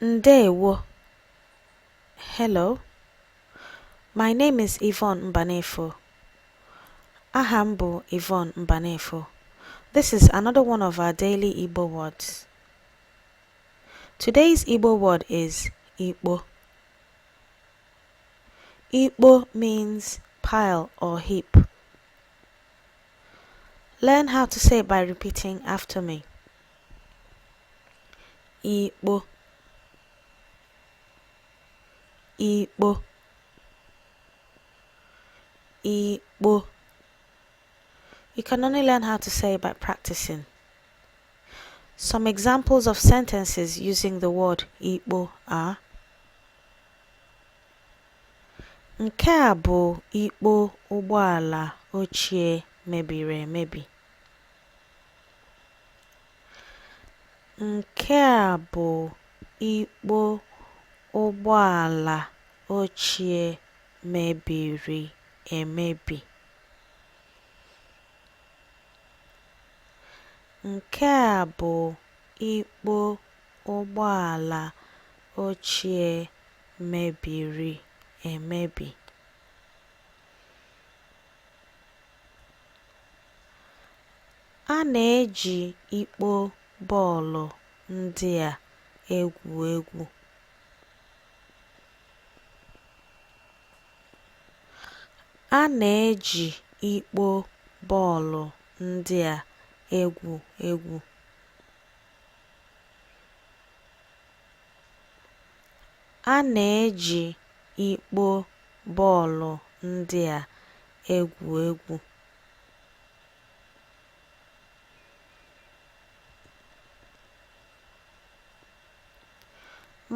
Ndewo. Hello. My name is Yvonne Mbanefo. Aha m bụ Yvonne Mbanefo. This is another one of our daily Igbo words. Today's Igbo word is Ikpo. Ikpo means pile or heap. Learn how to say it by repeating after me. Ikpo, Ikpo, Ikpo. You can only learn how to say it by practicing. Some examples of sentences using the word Ikpo are: Nke a bụ ikpo ụgbọala ochie mebiri emebi. Nke a bụ ikpo ụgbọala ochie mebiri emebi. Nke a bụ ikpo ụgbọala ochie mebiri emebi. A na-eji ikpo bọọlụ ndị a egwu egwu. A na-eji ikpo bọọlụ ndị a egwu egwu. A na-eji ikpo bọọlụ ndị a egwu egwu.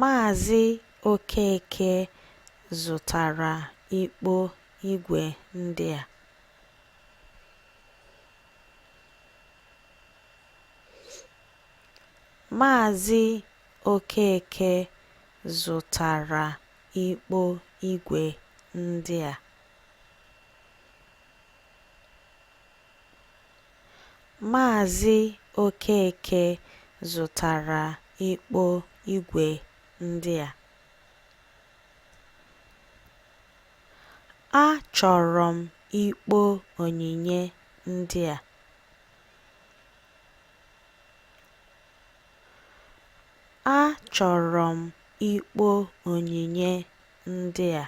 Maazị Okeke zụtara ikpo igwe ndị a. Maazị Okeke zụtara ikpo igwe ndị a. Maazị Okeke zụtara ikpo igwe ndị a. Achọrọ m ikpo onyinye ndị a. Achọrọ m ikpo onyinye ndị a.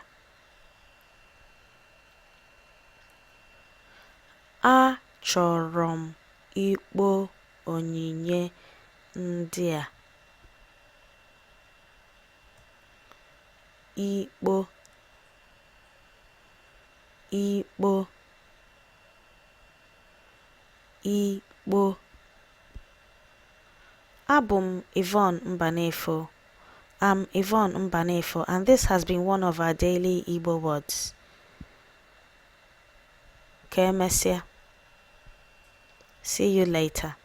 Achọrọ m ikpo onyinye ndị a. Ikpo, ikpo, ikpo. Abụ m Yvonne Mbanefo. I'm Yvonne Mbanefo and this has been one of our daily Igbo words. Ka emesịa. See you later.